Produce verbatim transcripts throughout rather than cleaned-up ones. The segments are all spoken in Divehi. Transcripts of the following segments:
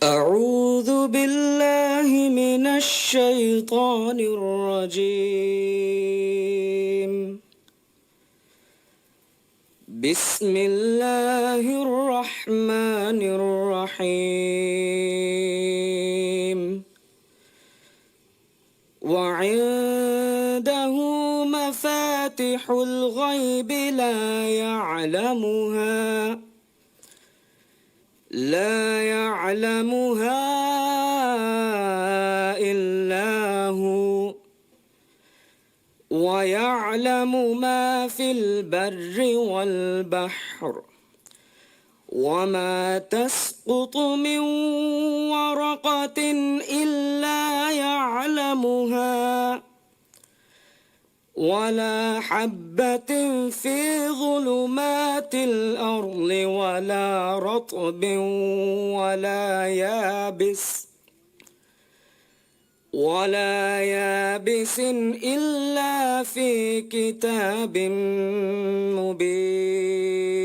أعوذ بالله من الشيطان الرجيم. بسم الله الرحمن الرحيم. وعنده مفاتح الغيب لا يعلمها، لا يعلمها إلا هو، ويعلم ما في البر والبحر، وما تسقط من ورقة إلا يعلمها، ولا حبة في ظلمات الأرض، ولا رطب ولا يابس، ولا يابس إلا في كتاب مبين.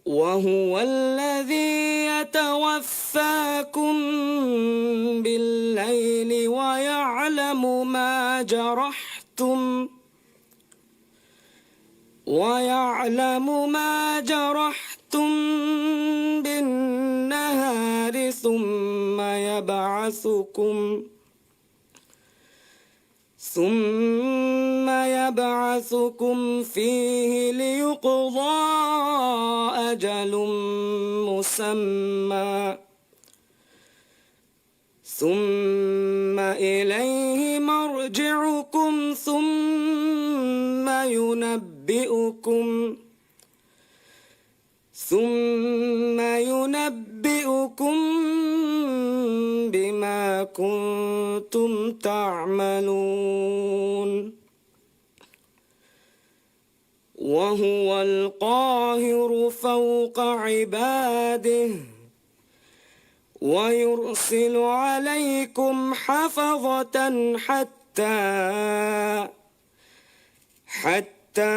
وهو الذي يتوفاكم بالليل ويعلم ما جرحتم، ويعلم ما جرحتم بالنهار ثم يبعثكم، ثم يبعثكم فيه ليقضى أجل مسمى، ثم إليه مرجعكم ثم ينبئكم، ثم ينبئكم بما كنتم تعملون. وهو القاهر فوق عباده ويرسل عليكم حفظة حتى، حتى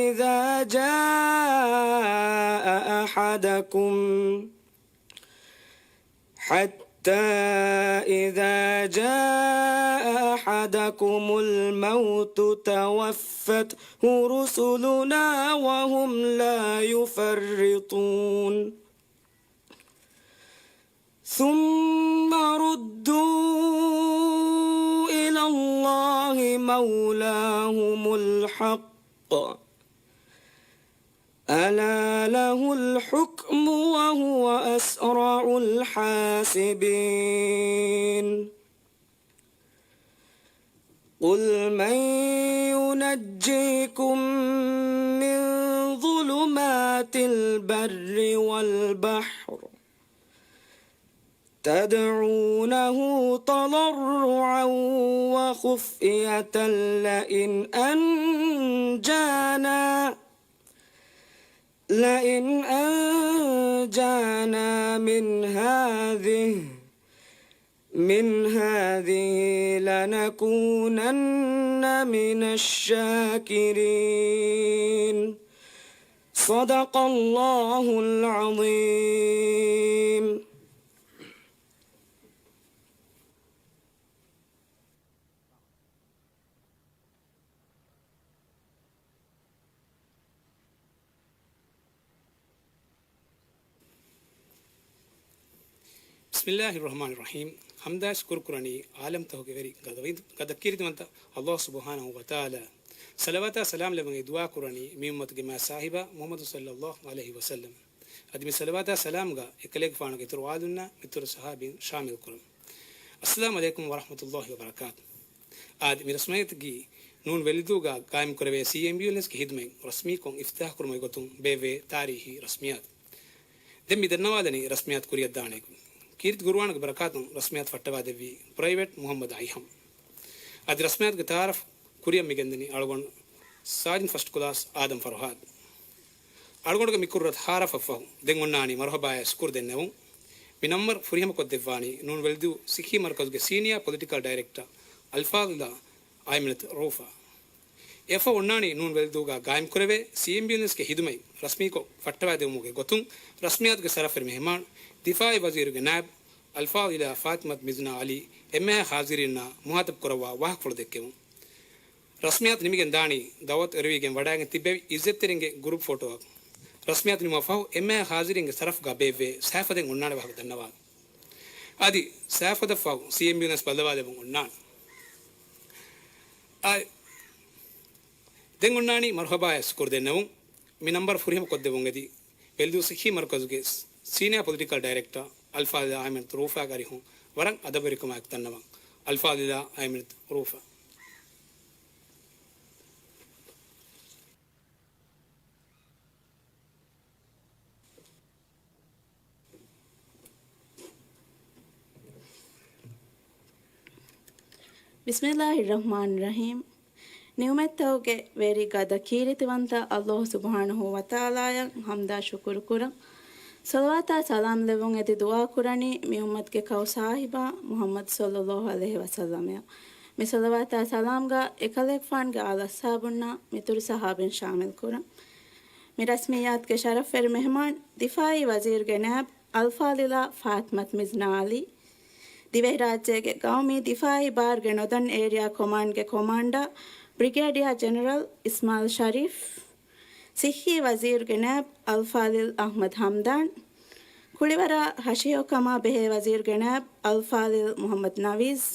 إذا جاء أحدكم، حتى إذا جاء أحدكم الموت توفته رسلنا وهم لا يفرطون. ثم ردوا إلى الله مولاهم الحق، ألا له الحكم وهو أسرع الحاسبين. قل من ينجيكم من ظلمات البر والبحر تدعونه تضرعا وخفية لئن أنجانا، لئن أنجانا من هذه، من هذه لنكونن من الشاكرين. صدق الله العظيم. بسم الله الرحمن الرحيم. ޙަމްދާއި ޝުކުރު ކުރަނީ ޢާލަމްތަކުގެ ވެރި ގަދަވި-، ގަދަ ކީރިތިވަންތަ ﷲ ސުބްޙާނަހޫ ވަތަޢާލާ. ޞަލަވާތާ ސަލާމް ލެއްވުން ދުޢާ ކުރަނީ މި އުއްމަތުގެ މާތް ސާހިބާ މުޙައްމަދު ޞައްލައްލާހު ޢަލައިހި ވަސައްލަމް. އަދި މި ޞަލަވާތާ ސަލާމްގަ އެކަލޭގެފާނުގެ އިތުރު އާލުންނާ މިތުރު ޞަޙާބީން ޝާމިލް ކުރަން. އައްސަލާމު ޢަލައިކުމް ވަރަޙްމަތުﷲި ވަބަރަކާތު. އާދެ، މި ރަސްމިއްޔަތަކީ ނޫން ވެލިދޫގަ ޤާއިމް ކުރެވޭ ސީ އެމް ޔޫ އެން އެސްގެ ޚިދުމަތް ރަސްމީކޮށް އިފްތިތާޙް ކުރުމުގެ ގޮތުން ބޭއްވޭ ތާރީޚީ ރަސްމިއްޔާތު. ދެން މި ދަންނަވާލަނީ ރަސްމިއްޔާތު ކުރިއަށްދާނެކަން. ކީރިތި ޤުރުއާނުގެ ބަރަކާތުން ރަސްމިއްޔާތު ފައްޓަވާދެއްވީ ޕްރައިވެޓް މުޙައްމަދު އައިހަމް. އަދި ރަސްމިއްޔާތުގެ ތަޢާރަފް ކުރިއަށް މިގެންދަނީ އަޅުގަނޑު ސާޖިން ފަސްޓް ކްލާސް އާދަމް ފަރުހާދު. އަޅުގަނޑުގެ މި ކުރިއަށް ތަޢާރަފަށްފަހު ދެން އޮންނާނީ މަރުޙަބާއާ ޝުކުރު ދެންނެވުން. މި ނަންބަރު ފުރިހަމަކޮށްދެއްވާނީ ނޫން ވެލިދޫ ސިއްހީ މަރުކަޒުގެ ސީނިއާ ޕޮލިޓިކަލް ޑައިރެކްޓަރ އަލްފާޟިލާ އައިމިނަތު ރައޫފާ. އެފަ އޮންނާނީ ނޫން ވެލިދޫގަ ގާއިމްކުރެވޭ ސީއެމްބިއުލެންސްގެ ހިދުމަތް ރަސްމީކޮށް ފައްޓަވާދެވުމުގެ ގޮތުން، ރަސްމިއްޔާތުގެ ޝަރަފުވެރި މެހެމާން، ދިފާއީ ވަޒީރުގެ ނާއިބް އަލްފާޟިލާ ފާތިމަތު މިޒްނާ އަލީ އެންމެހާ ހާޒިރީންނާ މުހާތަބް ކުރައްވާ ވާހަކަފުޅު ދެއްކެވުން. ރަސްމިއްޔާތު ނިމިގެން ދާނީ ދައުވަތު އެރުވިގެން ވަޑައިގެން ތިއްބެވި އިއްޒަތްތެރިންގެ ގްރޫޕް ފޮޓޯއަށް. ރަސްމިއްޔާތު ނިމުމަށް ފަހު އެންމެހާ ހާޒިރީންގެ ޝަރަފުގަ ބޭއްވޭ ސައިފަ ދެން އޮންނާނެ ވާހަކަ ދަންނަވާނެ. އަދި ސައިފަ ދެން ފަހު ސީއެމްބިއުލެންސް ބައްލަވާލެވުން އޮންނާނެ. އާ، ދެން އޮންނާނީ މަރުޙަބާއަށް ޝުކުރު ދެންނެވުން. މި ނަންބަރު ފުރިހަމަ ކޮށްދެވުން އެދި ވެލިދޫ ޞިއްޙީ މަރުކަޒުގެ ސީނިއާ ޕޮލިޓިކަލް ޑައިރެކްޓަރ އަލްފާޟިލާ އަހްމަދު ރޫފާގެ އަރިހުން ވަރަށް އަދަބުވެރިކަމާއެކު ދަންނަވަން. އަލްފާޟިލާ އަހްމަދު ރޫފާ. ބިސްމިއްލާހި ރަޙްމާނި ރަޙީމް. ނިޢުމަތްތަކުގެ ވެރި ގަދަ ކީރިތިވަންތަ އައްލާހު ސުބްޙާނަހޫ ވަތަޢާލާއަށް ޙަމްދާ ޝުކުރު ކުރަން. ޞަލަވާތާ ސަލާމް ލެއްވުން އެދި ދުޢާ ކުރަނީ މި އުއްމަތުގެ ކައު ސާހިބާ މުޙައްމަދު ޞައްލައްލާހު ޢަލައިހި ވަސައްލަމަށް. މި ޞަލަވާތާ ސަލާމްގަ އެކަލޭގެފާނުގެ އާލު އަޞްޙާބުންނާ މިތުރު ޞަޙާބީން ޝާމިލް ކުރަން. މި ރަސްމިއްޔާތުގެ ޝަރަފްވެރި މެހެމާން، ދިފާއީ ވަޒީރުގެ ނާއިބް އަލްފާޟިލާ ފާތިމަތު މިޒްނާ ޢަލީ، ދިވެހިރާއްޖޭގެ ގައުމީ ދިފާއީ ބާރުގެ ނޮދަން އޭރިއާ ކޮމާންޑްގެ ކޮމާންޑަރ ބްރިގޭޑިއާ ޖެނެރަލް އިސްމާޢީލް ޝަރީފް، ޞިއްޙީ ވަޒީރުގެ ނާއިބް އަލްފާޟިލް އަޙްމަދު ޙަމްދާން، ކުޅިވަރާ ހަށިހެޔޮކަމާ ބެހޭ ވަޒީރުގެ ނާއިބް އަލްފާޟިލް މުޙައްމަދު ނަވީސް،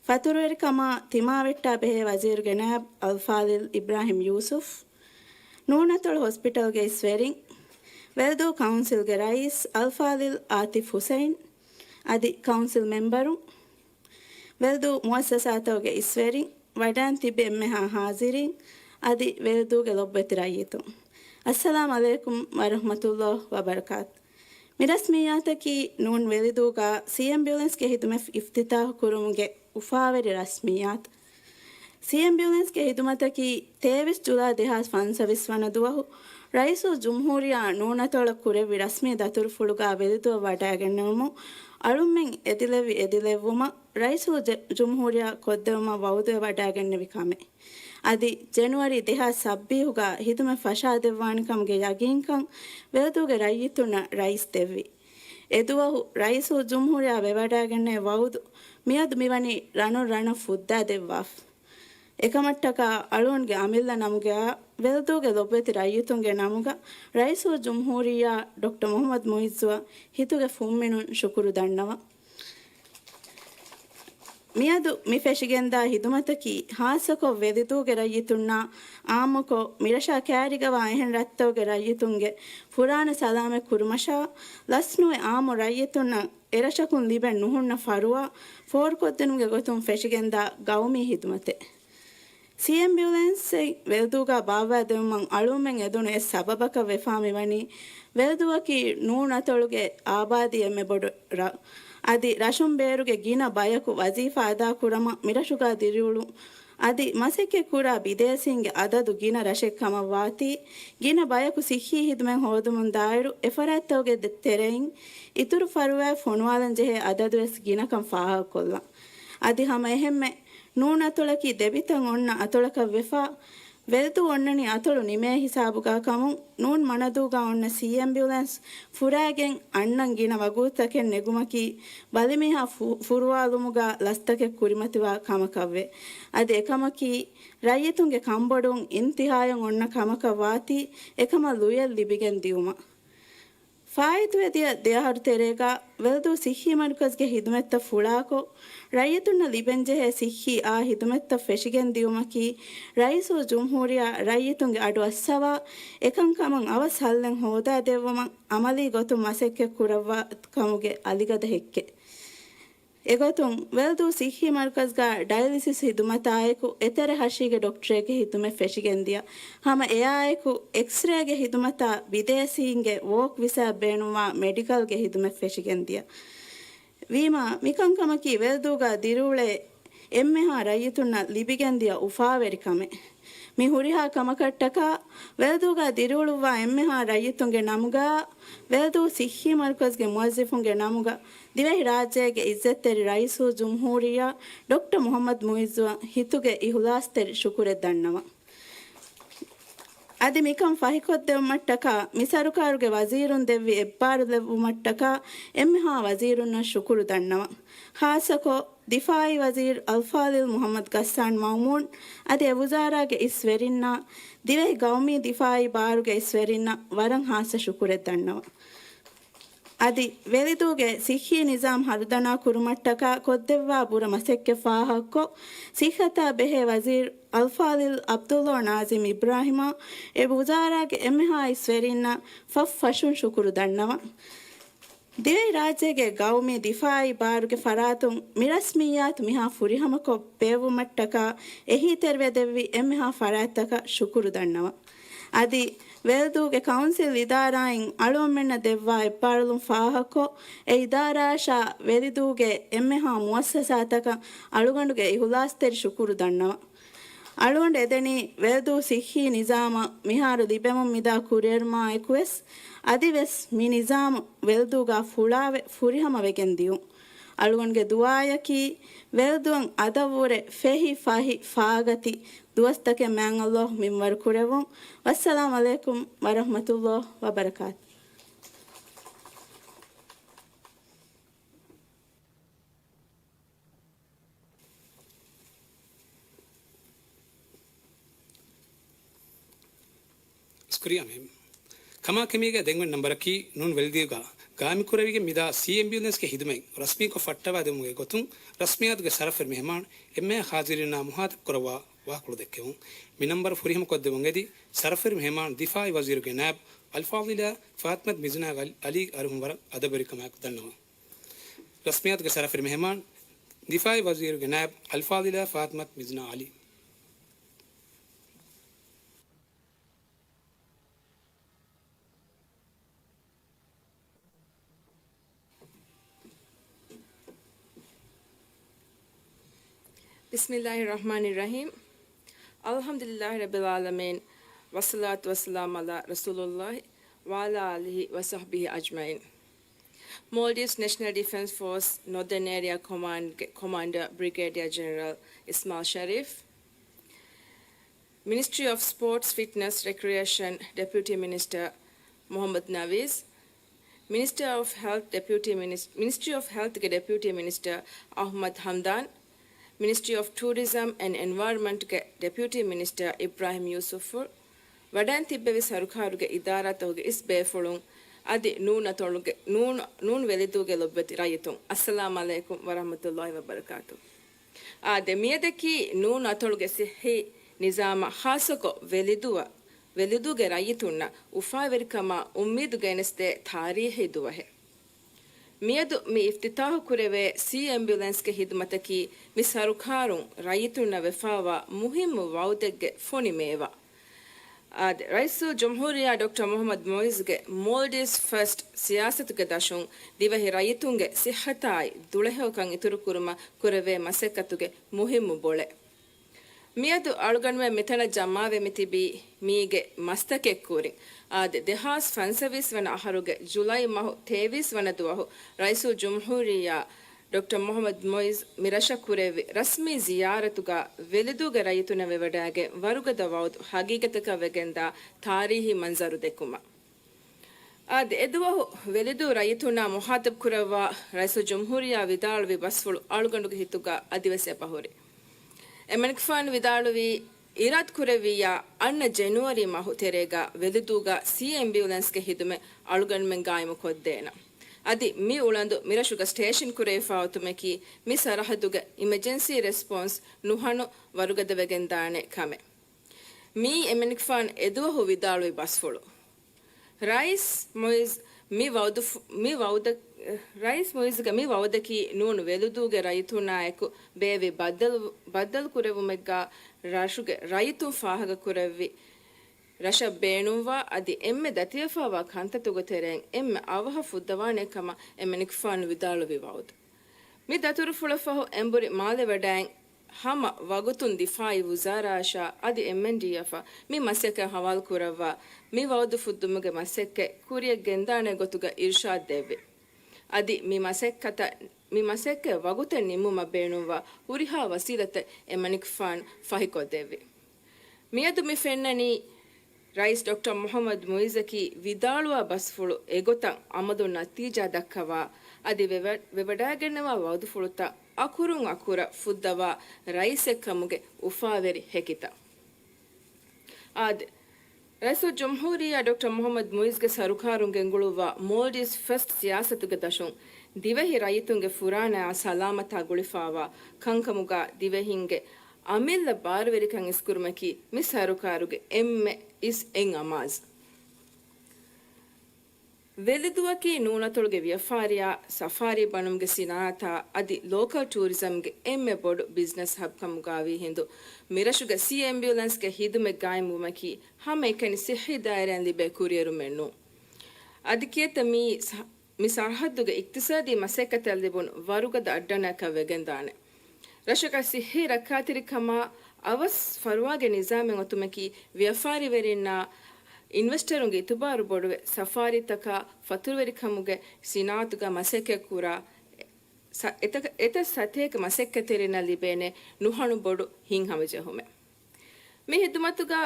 ފަތުރުވެރިކަމާ ތިމާވެއްޓާ ބެހޭ ވަޒީރުގެ ނާއިބް އަލްފާޟިލް އިބްރާހިމް ޔޫސުފް، ނޫނަތޮޅު ހޮސްޕިޓަލްގެ އިސްވެރިން، ވެލްދޫ ކައުންސިލްގެ ރައީސް އަލްފާޟިލް އާތިފް ޙުސައިން، އަދި ކައުންސިލް މެމްބަރުން، ވެލްދޫ މުއައްސަސާތަކުގެ އިސްވެރިން، ވަޑައިން ތިބި އެންމެހާ ހާޒިރީން، އަދި ވެލްދޫގެ ލޮބުވެތި ރައްޔިތުން، އައްސަލާމް ޢަލައިކުމް ވަރަޙްމަތުﷲ ވަބަރަކާތު. މި ރަސްމިއްޔާތަކީ ނޫން ވެލިދޫގަ ސީއެމްބިއުލެންސްގެ ހިދުމަތް އިފްތިތާޙު ކުރުމުގެ އުފާވެރި ރަސްމިއްޔާތު. ސީއެމްބިއުލެންސްގެ ހިދުމަތަކީ ތޭވީސް ޖުލާ ދެހާސް ފަންސަވީސް ވަނަ ދުވަހު ރައީސުލްޖުމްހޫރިއްޔާ ނޫނަތޮޅަށް ކުރެއްވި ރަސްމީ ދަތުރުފުޅުގަ ވެލިދުއަށް ވަޑައިގެންނެވުމުން އަޅުމެން އެދިލެއްވި އެދިލެއްވުމަށް ރައީސުލްޖުމްހޫރިއްޔާ ކޮށްދެވުމަށް ވަޢުދުވެ ވަޑައިގެންނެވި ކަމެއް. އަދި ޖެނުއަރީ ދެހާސް ސައްބީސްގަ ހިދުމަތް ފަށާދެއްވާނެ ކަމުގެ ޔަގީންކަން ވެލްދޫގެ ރައްޔިތުންނަށް ރައީސް ދެއްވި. އެދުވަހު ރައީސުލްޖުމްހޫރިއްޔާ ވެވަޑައިގެންނެވި ވަޢުދު މިއަދު މިވަނީ ރަނުން ރަނަށް ފުއްދާދެއްވާފަ. އެކަމަށްޓަކާ އަޅުގަނޑުގެ އަމިއްލަ ނަމުގައި ވެލްދޫގެ ލޮބުވެތި ރައްޔިތުންގެ ނަމުގަ ރައީސުލްޖުމްހޫރިއްޔާ ޑޮކްޓަރ މުޙައްމަދު މުޢިއްޒުއަށް ހިތުގެ ފުންމިނުން ޝުކުރު ދަންނަވަން. މިއަދު މި ފެށިގެންދާ ހިދުމަތަކީ ޚާއްޞަކޮށް ވެލިދޫގެ ރައްޔިތުންނާ އާއްމުކޮށް މިރަށާ ކައިރިގަވާ އެހެން ރަށްތަކުގެ ރައްޔިތުންގެ ފުރާނަ ސަލާމަތް ކުރުމަށާ ލަސްނުވެ އާއްމު ރައްޔިތުންނަށް އެރަށަކުން ލިބެން ނުހުންނަ ފަރުވާ ފޯރުކޮށްދިނުމުގެ ގޮތުން ފެށިގެންދާ ގައުމީ ހިދުމަތެއް. ސީއެމްބިއުލެންސްއެއް ވެލްދޫގަ ބާއްވާދެވުމަށް އަޅުމެން އެދުނު އެއް ސަބަބަކަށް ވެފާ މިވަނީ، ވެލްދޫއަކީ ނޫނަތޮޅުގެ އާބާދީ އެންމެ ބޮޑު ރަށް. އަދި ރަށުން ބޭރުގެ ގިނަ ބަޔަކު ވަޒީފާ އަދާކުރަމަށް މިރަށުގަ ދިރިއުޅުން އަދި މަސައްކަތްކުރާ ބިދޭސީންގެ އަދަދު ގިނަ ރަށެއް ކަމަށްވާތީ، ގިނަ ބަޔަކު ޞިއްޙީ ހިދުމަތް ހޯދުމުން ދާއިރު އެފަރާތްތަކުގެ ދެ-، ތެރެއިން އިތުރު ފަރުވާއެއް ފޮނުވާލަން ޖެހޭ އަދަދުވެސް ގިނަކަން ފާހަގަކޮށްލަން. އަދި ހަމަ އެހެންމެ ނޫނަތޮޅަކީ ދެބިތައް އޮންނަ އަތޮޅަކަށް ވެފަ، ވެލްދޫ އޮންނަނީ އަތޮޅު ނިމޭ ހިސާބުގަ ކަމުން، ނޫން މަނަދޫގަ އޮންނަ ސީއެމްބިއުލެންސް ފުރާގެން އަންނަން ގިނަ ވަގުތުތަކެއް ނެގުމަކީ، ބަލިމީހާ ފު-، ފުރުވާލުމުގަ ލަސްތަކެއް ކުރިމަތިވާ ކަމަކަށްވޭ. އަދި އެކަމަކީ، ރައްޔިތުންގެ ކަންބޮޑުވުން އިންތިހާޔަށް އޮންނަ ކަމަކަށް ވާތީ، އެކަމަށް ލުޔެއް ލިބިގެން ދިއުމަށް. ފާއިތުވެދިޔަ ދެއަހަރު ތެރޭގަ ވެލްދޫ ސިއްހީ މަރުކަޒްގެ ހިދުމަތްތައް ފުޅާކޮށް، ރައްޔިތުންނަށް ލިބެންޖެހޭ ސިއްހީ އާ ހިދުމަތްތައް ފެށިގެން ދިއުމަކީ، ރައީސުލްޖުމްހޫރިއްޔާ ރައްޔިތުންގެ އަޑު އައްސަވާ، އެކަންކަމަށް އަވަސް ހައްލެއް ހޯދާދެއްވުމަށް އަމަލީ ގޮތުން މަސައްކަތް ކުރައްވާ ކަމުގެ އަލިގަދަ ހެއްކެއް. އެގޮތުން، ވެލްދޫ ސިއްހީ މަރުކަޒްގަ ޑަޔަލިސިސް ހިދުމަތާއެކު، އެތެރެ ހަށީގެ ޑޮކްޓަރެއްގެ ހިދުމަތް ފެށިގެންދިޔަ. ހަމަ އެއާއެކު، އެކްސްރޭގެ ހިދުމަތާ ބިދޭސީންގެ ވޯކް ވިސާ ބޭނުންވާ މެޑިކަލްގެ ހިދުމަތް ފެށިގެންދިޔަ. ވީމާ، މިކަންކަމަކީ ވެލްދޫގަ ދިރިއުޅޭ އެންމެހާ ރައްޔިތުންނަށް ލިބިގެންދިޔަ އުފާވެރި ކަމެއް. މި ހުރިހާ ކަމަކަށްޓަކާ، ވެލްދޫގަ ދިރިއުޅުއްވާ އެންމެހާ ރައްޔިތުންގެ ނަމުގަ، ވެލްދޫ ސިއްހީ މަރުކަޒްގެ މުވައްޒިފުންގެ ނަމުގަ، ދިވެހިރާއްޖޭގެ އިއްޒަތްތެރި ރައީސުލްޖުމްހޫރިއްޔާ ޑޮކްޓަރ މުޙައްމަދު މުޢިއްޒުއަށް ހިތުގެ އިހުލާސްތެރި ޝުކުރެއް ދަންނަވަން. އަދި މިކަން ފަހިކޮށްދެވުމަށްޓަކާ މި ސަރުކާރުގެ ވަޒީރުން ދެއްވި އެއްބާރުލެއްވުމަށްޓަކާ އެންމެހާ ވަޒީރުންނަށް ޝުކުރު ދަންނަވަން. ޚާއްޞަކޮށް، ދިފާއީ ވަޒީރު އަލްފާޟިލް މުޙައްމަދު ޣައްސާން މައުމޫން އަދި އެ ވުޒާރާގެ އިސް ވެރިންނަށް، ދިވެހި ގައުމީ ދިފާއީ ބާރުގެ އިސް ވެރިންނަށް ވަރަށް ޚާއްޞަ ޝުކުރެއް ދަންނަވަން. އަދި ވެލިދޫގެ ޞިއްޙީ ނިޒާމް ހަރުދަނާ ކުރުމަށްޓަކާ ކޮށްދެއްވާ ބުރަ މަސައްކަތް ފާހަގަކޮށް، ޞިއްޙަތާ ބެހޭ ވަޒީރު އަލްފާޟިލް ޢަބްދުﷲ ނާޒިމް އިބްރާހިމަށް އެ ވުޒާރާގެ އެންމެހާ އިސް ވެރިންނަށް ފަށްފަށުން ޝުކުރު ދަންނަވަން. ދިވެހިރާއްޖޭގެ ގައުމީ ދިފާއީ ބާރުގެ ފަރާތުން މި ރަސްމިއްޔާތު މިހާ ފުރިހަމަކޮށް ބޭއްވުމަށްޓަކާ އެހީތެރިވެދެއްވި އެންމެހާ ފަރާތްތަކަށް ޝުކުރު ދަންނަވަން. އަދި ވެލްދޫގެ ކައުންސިލް އިދާރާއިން އަޅުގަނޑުމެންނަށް ދެއްވާ އެއްބާރުލުން ފާހަގަކޮށް، އެ އިދާރާއަށާ ވެލިދޫގެ އެންމެހާ މުއައްސަސާތަކަށް އަޅުގަނޑުގެ އިހުލާސްތެރި ޝުކުރު ދަންނަވަން. އަޅުގަނޑު އެދެނީ ވެލްދޫ ސިއްހީ ނިޒާމަށް މިހާރު ލިބެމުން މިދާ ކުރިއެރުމާ އެކުވެސް، އަދިވެސް މި ނިޒާމު ވެލްދޫގާ ފުޅާވެ ފުރިހަމަ ވެގެން ދިޔުން. އަޅުގަނޑުގެ ދުޢާއަކީ، ވެލްދުއަށް އަދަށްވުރެ ފެހި ފަހި ފާގަތި ދުވަސްތަކެއް މާތް ﷲ މިންވަރު ކުރެއްވުން. ވައްސަލާމް ޢަލައިކުމް ވަރަޙްމަތުﷲ ވަބަރަކާތު. ޝުކުރިއްޔާ މެމް. ކަމާ ކެމީގެ ދެންވެން ނަންބަރަކީ ނޫން ވެލިދޫގަ ގާއިމްކުރެވިގެން މިދާ ސީ އެމްބިއުލެންސްގެ ޚިދުމަތް ރަސްމީކޮށް ފައްޓަވާދެމުގެ ގޮތުން ރަސްމިއްޔާތުގެ ޝަރަފުވެރި މެހެމާން އެންމެހާ ޙާޟިރީންނާ މުޚާޠަބް ކުރައްވާ ވާހަކަފުޅު ދެއްކެވުން. މި ނަންބަރު ފުރިހަމަ ކޮށްދެވުން އެދި ޝަރަފުވެރި މެހެމާން ދިފާއީ ވަޒީރުގެ ނާއިބް އަލްފާޟިލާ ފާތިމަތު މިޒްނާ ޢަލީ އަރިހުން ވަރަށް އަދަބުވެރިކަމާއެކު ދަންނަވަން. ރަސްމިއްޔާތުގެ ޝަރަފުވެރި މެހެމާން ދިފާއީ ވަޒީރުގެ ނާއިބް އަލްފާޟިލާ ފާތިމަތު މިޒްނާ ޢަލީ. بسم الله الرحمن الرحيم. الحمد لله رب العالمين. والصلاة والسلام على رسول الله وعلى آله وصحبه أجمعين. Maldives National Defence Force Northern Area Command Commander Brigadier General Ismail Sharif. Ministry of Sports, Fitness, Recreation Deputy Minister މުޙައްމަދު ނަވީސް. Minister of Health Deputy Minis- Ministry of Health ގެ Deputy Minister އަޙްމަދު ޙަމްދާން. Ministry of Tourism and Environment ގެ Deputy Minister އިބްރާހިމް ޔޫސުފްފުޅު. ވަޑައިން ތިއްބެވި ސަރުކާރުގެ އިދާރާތަކުގެ އިސް ބޭފުޅުން އަދި ނޫން އަތޮޅުގެ ނޫން، ނޫން ވެލިދޫގެ ލޮބުވެތި ރައްޔިތުން، އައްސަލާމް ޢަލައިކުމް ވަރަޙްމަތުﷲ ވަބަރަކާތު. އާދެ، މިއަދަކީ ނޫން އަތޮޅުގެ ޞިއްޙީ ނިޒާމަށް ޚާއްޞަކޮށް ވެލިދޫއަށް، ވެލިދޫގެ ރައްޔިތުންނަށް އުފާވެރިކަމާ އުއްމީދު ގެނެސްދޭ ތާރީޚީ ދުވަހެއް. މިއަދު މި އިފްތިތާޙު ކުރެވޭ ސީ އެމްބިއުލެންސްގެ ޚިދުމަތަކީ މި ސަރުކާރުން ރައްޔިތުންނަށް ވެފާވާ މުހިއްމު ވަޢުދެއްގެ ފޮނި މޭވާ. އާދެ، ރައީސުލްޖުމްހޫރިއްޔާ ޑޮކްޓަރ މުޙައްމަދު މުޢިއްޒުގެ މޯލްޑިވްސް ފަސްޓް ސިޔާސަތުގެ ދަށުން ދިވެހި ރައްޔިތުންގެ ޞިއްޙަތާއި ދުޅަހެޔޮކަން އިތުރުކުރުމަށް ކުރެވޭ މަސައްކަތުގެ މުހިއްމު ބޮޅެއް. މިއަދު އަޅުގަނޑުމެން މިތަނަށް ޖަމާވެމި ތިބީ މީގެ މަސްތަކެއް ކުރިން. އާދެ، ދެހާސް ފަންސަވީސް ވަނަ އަހަރުގެ ޖުލައި މަހު ތޭވީސް ވަނަ ދުވަހު ރައީސުލްޖުމްހޫރިއްޔާ ޑޮކްޓަރ މުޙައްމަދު މުޢިއްޒު މި ރަށަށް ކުރެއްވި ރަސްމީ ޒިޔާރަތުގަ ވެލިދޫގެ ރައްޔިތުންނަށް ވެވަޑައިގެން ވަރުގަދަ ވަޢުދު ހަގީގަތަކަށް ވެގެންދާ ތާރީހީ މަންޒަރު ދެއްކުމަށް. އާދެ، އެދުވަހު ވެލިދޫ ރައްޔިތުންނާ މުޚާޠަބް ކުރައްވާ ރައީސުލްޖުމްހޫރިއްޔާ ވިދާޅުވި ބަސްފުޅު އަޅުގަނޑުގެ ހިތުގަ އަދިވެސް އެބަހުރި. އެމަނިކުފާނު ވިދާޅުވީ، އިރާދަކުރެއްވިއްޔާ އަންނަ ޖެނުއަރީ މަހު ތެރޭގަ ވެލިދޫގަ ސީ އެމްބިއުލެންސްގެ ޚިދުމަތް އަޅުގަނޑުމެން ގާއިމުކޮށްދޭނަން. އަދި މި އުޅަނދު މިރަށުގަ ސްޓޭޝަން ކުރެވިފާ އޮތުމަކީ މި ސަރަހައްދުގެ އިމަޖެންސީ ރެސްޕޮންސް ނުހަނު ވަރުގަދަވެގެންދާނެ ކަމެއް. މިއީ އެމަނިކުފާނު އެދުވަހު ވިދާޅުވި ބަސްފުޅު. ރައީސް މުޢިއްޒު މި ވަޢުދު، މި ވަޢުދަ، ރައީސް މުޢިއްޒުގެ މި ވަޢުދަކީ ނޫން ވެލިދޫގެ ރައްޔިތުންނާއެކު ބޭއްވި ބައްދަލު، ބައްދަލުކުރެއްވުމެއްގަ ރަށުގެ ރައްޔިތުން ފާހަގަކުރެއްވި ރަށަށް ބޭނުންވާ އަދި އެންމެ ދަތިވެފާވާ ކަންތައްތަކުގެ ތެރެއިން އެންމެ އަވަހަށް ފުއްދަވާނެ ކަމަށް އެމަނިކުފާނު ވިދާޅުވި ވަޢުދު. މި ދަތުރުފުޅަށް ފަހު އެނބުރި މާލެ ވަޑައިން ހަމަ ވަގުތުން ދިފާއީ ވުޒާރާއަށާ އަދި އެމްއެންޑީއަށް މި މަސައްކަތް ހަވާލު ކުރައްވާ މި ވަޢުދު ފުއްދުމުގެ މަސައްކަތް ކުރިއަށް ގެންދާނެ ގޮތުގަ އިރުޝާދު ދެއްވި. އަދި މި މަސައްކަތަށް، މި މަސައްކަތް ވަގުތެއް ނިންމުމަށް ބޭނުންވާ ހުރިހާ ވަސީލަތެއް އެމަނިކުފާނު ފަހިކޮށްދެއްވި. މިއަދު މި ފެންނަނީ ރައީސް ޑޮކްޓަރ މުޙައްމަދު މުޢިއްޒަކީ ވިދާޅުވާ ބަސްފުޅު އެގޮތަށް އަމަލުންނަށް ނަތީޖާ ދައްކަވާ، އަދި ވެވަ-، ވެވަޑައިގެންނަވާ ވަޢުދުފުޅުތައް އަކުރުން އަކުރަށް ފުއްދަވާ ރައީސެއްކަމުގެ އުފާވެރި ހެކިތައް. އާދެ، ރައީސުލްޖުމްހޫރިއްޔާ ޑޮކްޓަރ މުޙައްމަދު މުޢިއްޒުގެ ސަރުކާރުން ގެންގުޅުއްވާ މޯލްޑިވްސް ފަސްޓް ސިޔާސަތުގެ ދަށުން ދިވެހި ރައްޔިތުންގެ ފުރާނައާ ސަލާމަތާ ގުޅިފާވާ ކަންކަމުގަ ދިވެހިންގެ އަމިއްލަ ބާރުވެރިކަން އިސްކުރުމަކީ މި ސަރުކާރުގެ އެންމެ އިސް އެއް އަމާޒު. ވެލިދޫއަކީ ނޫނަތޮޅުގެ ވިޔަފާރިއާ، ސަފާރީ ބަނުމުގެ ސިނާއަތާ އަދި ލޯކަލް ޓޫރިޒަމްގެ އެންމެ ބޮޑު ބިޒްނަސް ހަބް ކަމުގައިވީ ހިނދު، މިރަށުގަ ސީ އެމްބިއުލެންސްގެ ހިދުމަތް ގާއިމްވުމަކީ ހަމައެކަނި ސިއްހީ ދާއިރާއިން ލިބޭ ކުރިއެރުމެއް ނޫން. އަދި ކިއެއްތަ މީ ސަ-، މި ސަރަހައްދުގެ އިޤްތިޞާދީ މަސައްކަތަށް ލިބުނު ވަރުގަދަ އައްޑަނައަކަށް ވެގެންދާނެ. ރަށަކަށް ސިއްހީ ރައްކާތެރިކަމާ އަވަސް ފަރުވާގެ ނިޒާމެއް އޮތުމަކީ ވިޔަފާރިވެރިންނާ އިންވެސްޓަރުންގެ އިތުބާރު ބޮޑުވެ، ސަފާރީތަކާ ފަތުރުވެރިކަމުގެ ސިނާއަތުގަ މަސައްކަތްކުރާ އެ-، ސަ-، އެތަކަ-، އެތައް ސަތޭކަ މަސައްކަތްތެރިންނަށް ލިބޭނެ ނުހަނު ބޮޑު ހިތްހަމަޖެހުމެއް. މި ހިދުމަތުގަ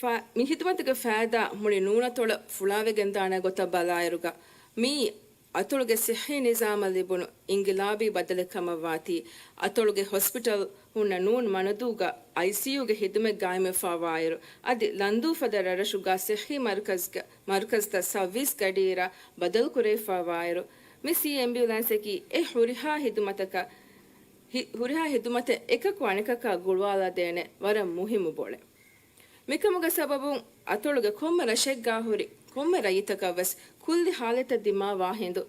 ފަ-، މި ހިދުމަތުގެ ފައިދާ މުޅި ނޫނަތޮޅަށް ފުޅާވެގެންދާނެ ގޮތަށް ބަލާއިރުގަ، މީ އަތޮޅުގެ ސިއްހީ ނިޒާމަށް ލިބުނު އިންގިލާބީ ބަދަލެއް ކަމަށްވާތީ، އަތޮޅުގެ ހޮސްޕިޓަލް ހުންނަ ނޫން މަނަދޫގަ އައިސީޔޫގެ ހިދުމަތް ގާއިމްވެފާވާއިރު، އަދި ލަންދޫ ފަދަ ރަށްރަށުގަ ސިއްހީ މަރުކަޒްގަ-، މަރުކަޒްތައް ސައުވީސް ގަޑިއިރަށް ބަދަލުކުރެވިފާވާއިރު، މި ސީ އެމްބިއުލެންސަކީ އެ ހުރިހާ ހިދުމަތަކަށް، ހި-، ހުރިހާ ހިދުމަތެއް އެކަކު އަނެކަކާ ގުޅުވާލާދޭނެ ވަރަށް މުހިއްމު ބޮޅެއް. މިކަމުގެ ސަބަބުން އަތޮޅުގެ ކޮންމެ ރަށެއްގާ ހުރި ކޮންމެ ރައްޔިތަކަށް ވެސް ކުއްލި ހާލަތެއް ދިމާވާ ހިނދު،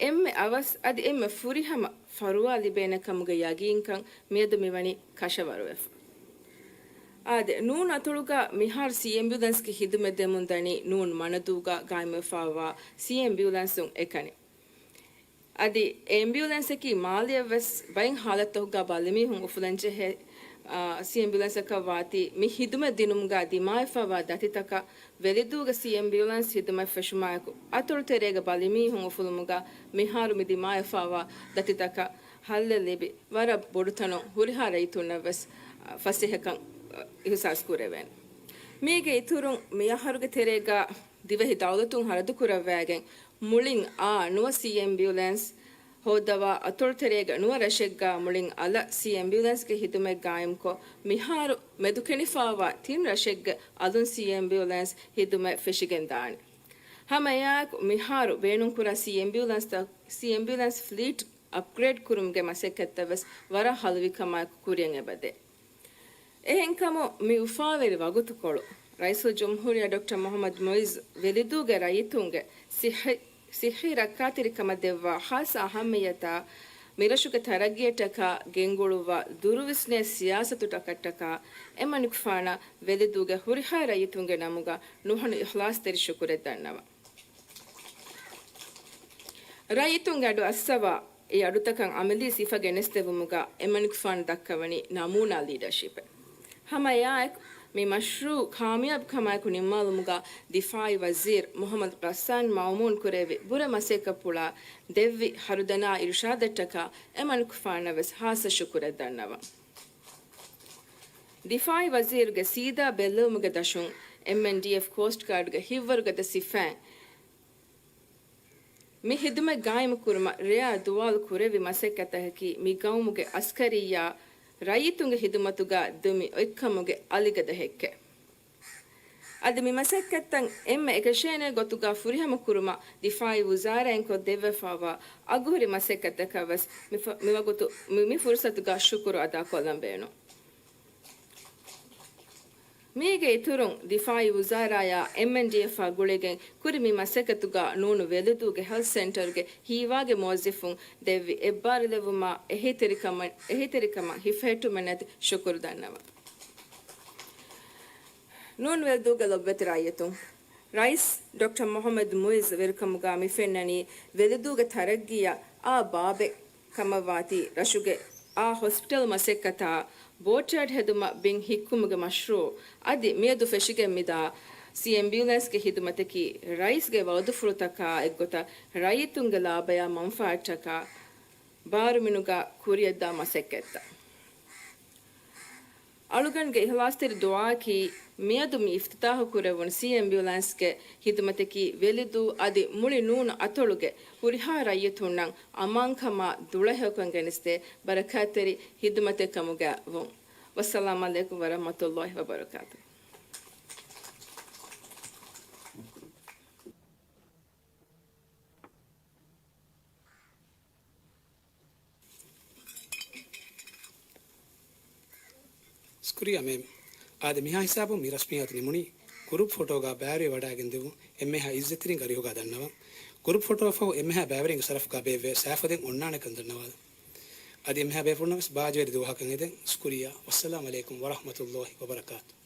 އެންމެ އަވަސް އަދި އެންމެ ފުރިހަމަ ފަރުވާ ލިބޭނެ ކަމުގެ ޔަގީންކަން މިއަދު މިވަނީ ކަށަވަރުވެފަ. އާދެ، ނޫން އަތޮޅުގަ މިހާރު ސީ އެމްބިއުލެންސްގެ ހިދުމަތް ދެމުން ދަނީ ނޫން މަނަދޫގަ ގާއިމްވެފާވާ ސީ އެމްބިއުލެންސުން އެކަނި. އަދި އެ އެމްބިއުލެންސަކީ މާލެއަށް ވެސް ބައެއް ހާލަތުތަކުގަ ބަލިމީހުން އުފުލަންޖެހޭ، އާ، ސީ އެމްބިއުލެންސަކަށް ވާތީ، މި ހިދުމަތް ދިނުމުގަ ދިމާވެފައިވާ ދަތިތަކަށް ވެލިދޫގެ ސީ އެމްބިއުލެންސް ހިދުމަތް ފެށުމާއެކު، އަތޮޅު ތެރޭގަ ބަލިމީހުން އުފުލުމުގަ މިހާރު މި ދިމާވެފައިވާ ދަތިތަކަށް ހައްލެއް ލިބި، ވަރަށް ބޮޑުތަނުން ހުރިހާ ރައްޔިތުންނަށް ވެސް، އާ، ފަސޭހަކަން، އާ، އިހުސާސް ކުރެވޭނެ. މީގެ އިތުރުން މި އަހަރުގެ ތެރޭގަ ދިވެހި ދައުލަތުން ހަރަދުކުރައްވައިގެން، މުޅިން އާ ނުވަ ސީ އެމްބިއުލެންސް ހޯއްދަވާ އަތޮޅު ތެރޭގަ ނުވަ ރަށެއްގަ މުޅިން އަލަށް ސީ އެމްބިއުލެންސްގެ ހިދުމަތް ގާއިމްކޮށް، މިހާރު މެދުކެނޑިފާވާ ތިން ރަށެއްގެ އަލުން ސީ އެމްބިއުލެންސް ހިދުމަތް ފެށިގެންދާނެ. ހަމައެއާއެކު މިހާރު ބޭނުންކުރާ ސީ އެމްބިއުލެންސްތައް، ސީ އެމްބިއުލެންސް ފްލީޓް އަޕްގްރޭޑް ކުރުމުގެ މަސައްކަތްތައް ވެސް ވަރަށް ހަލުވިކަމާއެކު ކުރިއަށް އެބަދޭ. އެހެންކަމުން މި އުފާވެރި ވަގުތުކޮޅު، ރައީސުލްޖުމްހޫރިއްޔާ ޑޮކްޓަރ މުޙައްމަދު މުޢިއްޒު ވެލިދޫގެ ރައްޔިތުންގެ ސިއްހި-، ސިއްހީ ރައްކާތެރިކަމަށް ދެއްވާ ޚާއްޞަ އަހައްމިއްޔަތާ، މިރަށުގެ ތަރައްގީއަށްޓަކާ ގެންގުޅުއްވާ ދުރުވިސްނޭ ސިޔާސަތުތަކަށްޓަކާ އެމަނިކުފާނަށް ވެލިދޫގެ ހުރިހާ ރައްޔިތުންގެ ނަމުގަ ނުހަނު އިޚްލާޞްތެރި ޝުކުރެއް ދަންނަވަން. ރައްޔިތުންގެ އަޑު އައްސަވާ، އެ އަޑުތަކަށް އަމަލީ ސިފަ ގެނެސްދެއްވުމުގަ އެމަނިކުފާނު ދައްކަވަނީ ނަމޫނާ ލީޑަޝިޕެއް. ހަމައެއާއެކު، މި މަޝްރޫޢު ކާމިޔާބުކަމާއެކު ނިންމާލުމުގަ ދިފާޢީ ވަޒީރު މުޙައްމަދު ޣައްސާން މައުމޫން ކުރެއްވި ބުރަ މަސައްކަތްޕުޅާ ދެއްވި ހަރުދަނާ އިރުޝާދަށްޓަކާ އެމަނިކުފާނަށް ވެސް ޚާއްޞަ ޝުކުރެއް ދަންނަވަން. ދިފާޢީ ވަޒީރުގެ ސީދާ ބެއްލެވުމުގެ ދަށުން، އެމްއެންޑީއެފް ކޯސްޓް ގާޑްގެ ހިތްވަރުގަދަ ސިފައިން މި ހިދުމަތް ގާއިމުކުރުމަށް ރެޔާ ދުވާލު ކުރެއްވި މަސައްކަތްތަކަކީ މި ގައުމުގެ އަސްކަރިއްޔާ ރައްޔިތުންގެ ހިދުމަތުގަ ދެމި އޮތްކަމުގެ އަލިގަދަ ހެއްކެއް. އަދި މި މަސައްކަތްތައް އެންމެ އެކަށޭނޭ ގޮތުގަ ފުރިހަމަ ކުރުމަށް ދިފާޢީ ވުޒާރާއިން ކޮށްދެއްވެފައިވާ އަގުހުރި މަސައްކަތްތަކަށް ވެސް މި ފަ-، މިވަގުތު މި، މި ފުރުޞަތުގަ ޝުކުރު އަދާކޮށްލަން ބޭނުން. މީގެ އިތުރުން، ދިފާޢީ ވުޒާރާއާ އެމްއެންޑީއެފްއާ ގުޅިގެން ކުރި މި މަސައްކަތުގަ ނޫނު ވެލިދޫގެ ހެލްތް ސެންޓަރުގެ ހީވާގި މުވައްޒަފުން ދެއްވި އެއްބާރުލެއްވުމާ އެހީތެރިކަމަށް، އެހީތެރިކަމަށް ހިފެހެއްޓުމެއް ނެތި ޝުކުރު ދަންނަވަން. ނޫން ވެލިދޫގެ ލޮބުވެތި ރައްޔިތުން، ރައީސް ޑޮކްޓަރ މުޙައްމަދު މުޢިއްޒު ވެރިކަމުގަ މި ފެންނަނީ ވެލިދޫގެ ތަރައްގީއަށް އާ ބާބެއް ކަމަށްވާތީ، ރަށުގެ އާ ހޮސްޕިޓަލް މަސައްކަތާ، ބޯޓްޔާޑް ހެދުމަށް ބިން ހިއްކުމުގެ މަޝްރޫޢު، އަދި މިއަދު ފެށިގެން މިދާ ސީ އެމްބިއުލެންސްގެ ހިދުމަތަކީ، ރައީސްގެ ވަޢުދުފުޅުތަކާ އެއްގޮތަށް ރައްޔިތުންގެ ލާބަޔާ މަންފާއަށްޓަކާ ބާރުމިނުގަ ކުރިއަށްދާ މަސައްކަތްތައް. އަޅުގަނޑުގެ އިހްލާސްތެރި ދުޢާއަކީ، މިއަދު މި އިފްތިތާޙު ކުރެވުނު ސީ އެމްބިއުލާންސްގެ ޚިދުމަތަކީ ވެލިދޫ އަދި މުޅި ނޫނު އަތޮޅުގެ ހުރިހާ ރައްޔިތުންނަށް އަމާންކަމާ ދުޅަހެޔޮކަން ގެނެސްދޭ ބަރަކާތްތެރި ޚިދުމަތެއް ކަމުގައި ވުން. ވައްސަލާމް ޢަލައިކުމް ވަރަޙްމަތުﷲި ވަބަރަކާތުހު. ޝުކުރިއްޔާ މޭމް. އާދެ، މިހާ ހިސާބުން މި ރަސްމިއްޔާތު ނިމުނީ، ގްރޫޕް ފޮޓޯގަ ބައިވެރިވެ ވަޑައިގެން ދެއްވުން އެންމެހާ އިއްޒަތްތެރިން އަރިހުގަ ދަންނަވަން. ގްރޫޕް ފޮޓޯއަށްފަހު އެންމެހާ ބައިވެރިންގެ ޝަރަފުގަ ބޭއްވޭ ސައިފަދެއް އޮންނާނެކަން ދަންނަވާލަން. އަދި އެންމެހާ ބޭފުޅުންނަށް ވެސް ބާއްޖަވެރި ދުވަހަކަށް އެދެން. ޝުކުރިއްޔާ. ވައްސަލާމް ޢަލައިކުމް ވަރަޙްމަތުﷲި ވަބަރަކާތުހު.